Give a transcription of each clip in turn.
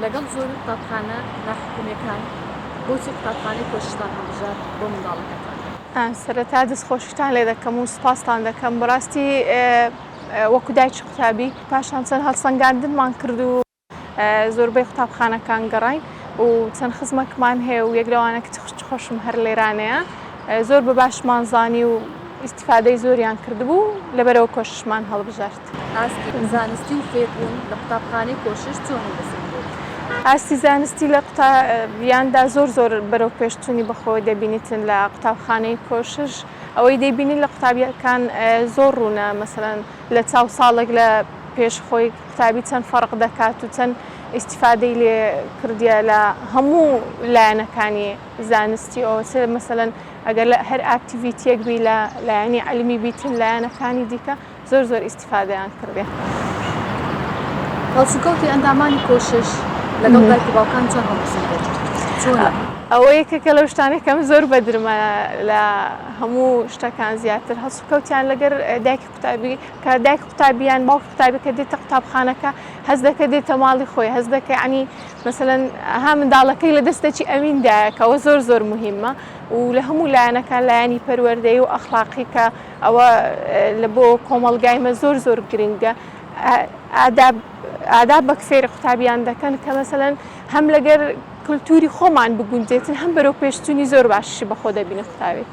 لەگەڵ زۆری قوتابخانە ناحکومیەکان بۆچی قوتابخانەی کۆششتان هەڵبژارد بۆ منداڵەکەتان؟ سەرەتا دەستخۆشیتان لێ دەکەم و سوپاستان دەکەم بەڕاستی وەکو دایکی قوتابی پاشان چەند هەڵسەنگاندنمان کرد و زۆربەی قوتابخانەکان گەڕاین و چەند خزمەکمان هەیە و یەک لەوانە کچ خۆشم هەر لێرانەیە زۆر بە باشمان زانی و ئیستیفادەی زۆریان کردبوو لەبەرەوە کۆششمان هەڵبژارد. ئاستی زانستی و فێربوون لە قوتابخانەی کۆشش چۆن هەڵدەسەنگێت؟ ئاستی زانستی لە قوتابیاندا زۆر زۆر بەرەو پێشچوونی بەخۆوە دەبینیتن لە قوتابخانەی کۆشش ئەوەی دەیبینین لە قوتابیەکان زۆر ڕوونە مەسەلەن لە چاو ساڵێک لە پێش خۆی قوتابی چەند فەرق دەکات و چەند ئیستیفادەی لێ کردیە لە هەموو لایەنەکانی زانستی ئەوە چ مەسەلەن ئەگەر لە هەر activity یەک بی لە لایەنی عیلمی بیتن لایەنەکانی دیکە زۆر زۆر ئیستیفادەیان کردیە. هەڵسوکەوتی ئەندامانی کۆشش لەگەڵ دایک و باوکان چۆن هەڵدەسەنگێت؟ چۆنە؟ ئەوە یەکێکە لەو شتانەی کە من زۆر بەدرمە لە هەموو شتەکان زیاتر هەڵسوکەوتیان لەگەر دایکی قوتابی کە دایک قوتابی یان باوکی قوتابی کە دێتە قوتابخانەکە هەست دەکە دێتە ماڵی خۆی هەست دەکە یعنی مەسەلەن ها منداڵەکەی لە دەستەکی ئەویندایە کە ئەوە زۆر زۆر مهمە و لە هەموو لایەنەکان لایەنی پەروەردەیی و ئەخلاقی کە ئەوە لە بۆ کۆمەڵگای مە زۆر زۆر گرنگە ئاداب ئاداب بەک فێری قوتابیان دەکەن کە مەسەلەن هەم لەگەر کلتوری خۆمان بگونجێتن هەم بەرەو پێشچوونی زۆر باشیشی بەخۆ دەبینن قوتابی.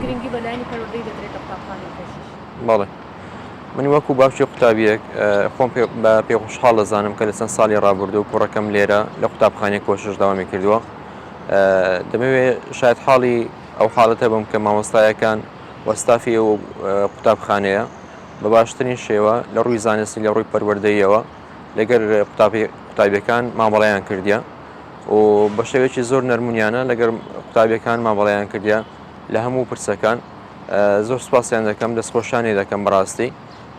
گرنگی بە لایەنی پەروەردەیی دەدرێت لە قوتابخانەی کۆشش؟ بەڵێ من وەکو باوکی قوتابیەک خۆم بە پێ خۆشحاڵ دەزانم کە لە چەند ساڵی ڕابردوو کوڕەکەم لێرە لە قوتابخانەی کۆشش داوامی کردووە دەمەوێ شاید حاڵی ئەو حاڵەتە بم کە مامۆستایەکان و ستافی ئەو قوتابخانەیە بە باشترین شێوە لە ڕووی زانستی لە ڕووی پەروەردەیەوە لەگەر قوتابی قوتابیەکان مامەڵەیان کردیە و بە شێوەیەکی زۆر نەرمونیانە لەگەر قوتابیەکان مامەڵەیان کردیە لە هەموو پرسەکان زۆر سپاسیان دەکەم دەستخۆشانی دەکەم بەڕاستی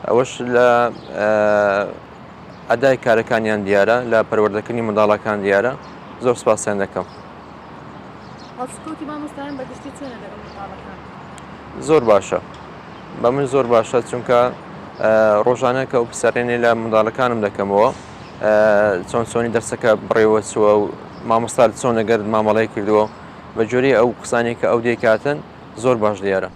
ئەوەش لە ئەدای کارەکانیان دیارە لە پەروەردەکردنی منداڵەکان دیارە زۆر سپاسیان دەکەم. هەڵسوکەوتی مامۆستایان بە گشتی چۆنە لەگەڵ منداڵەکان؟ زۆر باشە بە من زۆر باشە چونکە ڕۆژانە کە ئەو پرسیارێنێ لە منداڵەکانم دەکەمەوە چۆن چۆنی دەرسەکە بڕێوە چووە و مامۆستا چۆن لەگەر مامەڵەی کردووە بە جۆری ئەو قسانی کە ئەو دەیکاتن زۆر باش دیارە.